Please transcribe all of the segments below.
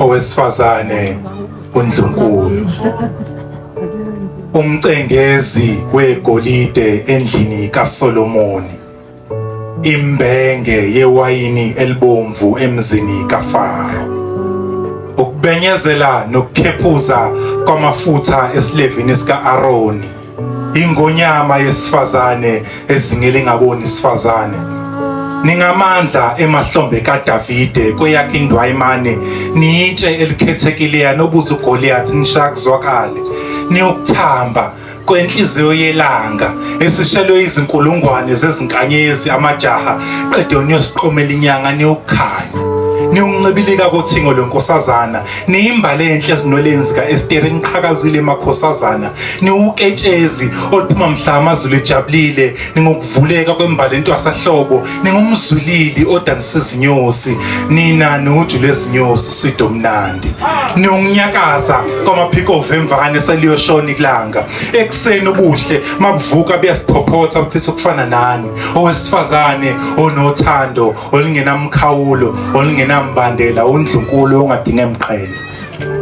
Owesifazane uNdlunkulu. Umcengezi wegolide endlini kaSolomoni. Imbenge yewayini elibomvu emzini kaFaro. Ukubenyezela nokukhephuza kwamafutha esilevini sika-Aroni. Ingonyama yesifazane ezingela ingaboni isifazane. Ningamandla emahlombe kaDavide kweyakhe indwayimane, niyitshe elikhethekileyo nobuza uGoliath nishaya kuzwakale. Niyokuthamba kwenhliziyo yelanga esishelwe izinkulungwane zezinkanyezi amajaha qede niyosiqomela inyanga niyokukhanya niwuncibilika kothingo lwenkosazana niyimbali enhle ezinweleni zika-Esteri niqhakazile emakhosazana niwuketshezi oluphuma mhla amazulu ejabulile ningokuvuleka kwembali entwasahlobo ningumzwilili odanisa izinyosi nina noju lwezinyosi uswidi omnandi niwunyakaza kwamaphiko ovemvane seliyoshona ilanga ekuseni ubuhle mabuvuka buyasiphophotha bufisa ukufana nani owesifazane onothando olungenamkhawulo olungenambandela undlunkulu ongadinge mqhele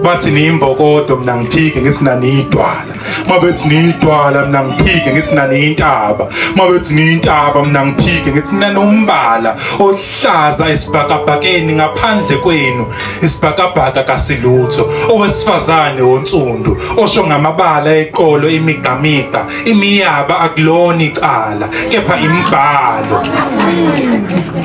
bathi niyimbokodo mina ngiphike ngithi naniyidwala mabethi niyidwala mina ngiphike ngithi naniyintaba mabethi niyintaba mina ngiphike ngithi nanombala ohlaza esibhakabhakeni ngaphandle kwenu isibhakabhaka kasilutho owesifazane wonsundu osho ngamabala eqolo imigqamigqa imiyaba akulona icala kepha imibhalo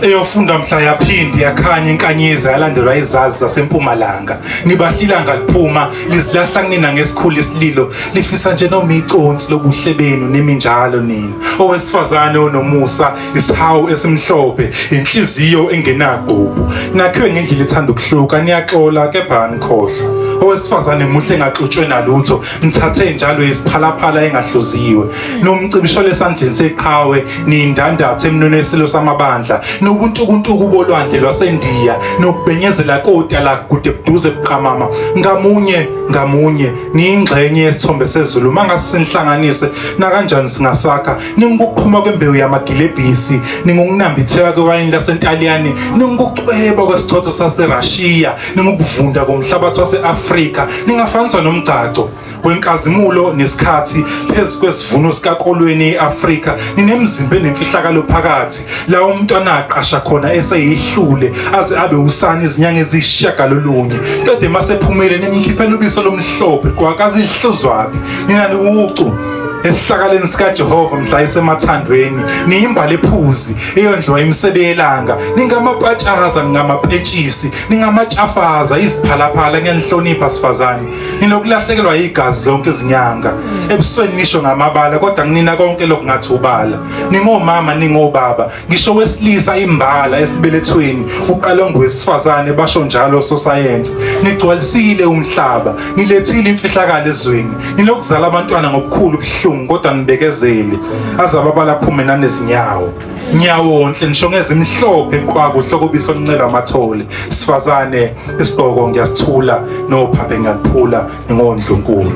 eyofunda mhla yaphindi yakhanya inkanyezi yalandelwa izazi zasempumalanga nibahlilanga liphuma lizilahla kunina ngesikhulu isililo lifisa nje noma iconsi lobuhle benu niminjalo nina owesifazane onomusa isihawu esimhlophe inhliziyo engenagqubu nakhiwe ngendlela ethanda ukuhluka niyaxola kepha anikhohlwa owesifazane muhle engaxutshwe nalutho nithathe njalo isiphalaphala engahluziwe nomcibisholo esandleni seqhawe niyindandatho emnweni wesilo samabandla nobuntukuntuku bolwandle lwasendiya nokubenyezela kota la kude buduze buqamama ngamunye ngamunye niyingxenye yesithombe sezulu mangase sinihlanganise nakanjani singasakha ningukuqhuma kwembewu yamagilebhisi ningukunambitheka kwewayini lasentaliyane ningukucweba kwesichotho saserashiya ningukuvunda komhlabathi wase-Afrika ningafaniswa nomgcagco wenkazimulo nesikhathi phezu kwesivuno sikakolweni e-Afrika ninemizimba enemfihlakalo phakathi la umntwana aqasha khona eseyihlule aze abe usana izinyanga eziyisishiyagalolunye qede masephumile nimkhiphela ubiso lomhlophe qwakazihluzwaphi nina niwucu esihlakaleni sikaJehova mhla isemathandweni niyimbali ephuzi eyondliwa imisebe yelanga ningamapatshaza ningamapetshisi Ningamatshafaza iziphalaphala ngiyanihlonipha sifazane. Ninokulahlekelwa igazi zonke izinyanga. Ebusweni nisho ngamabala kodwa nginina konke lokungathi ubala. Ningomama ningobaba ngisho wesilisa imbala esibelethweni uqale ngowesifazane basho njalo sosayensi. Nigcwalisile umhlaba, nilethile imfihlakalo ezweni. Ninokuzala abantwana ngobukhulu ubuhlungu kodwa nibekezele. Azababala aphume nanezinyawo. Nyawonhle ngisho ngezimhlophe qwa kuhlokobisa oluncela amathole sifazane isigqoko ngiyasithula nophaphe ngiyakuphula ngingondlunkulu.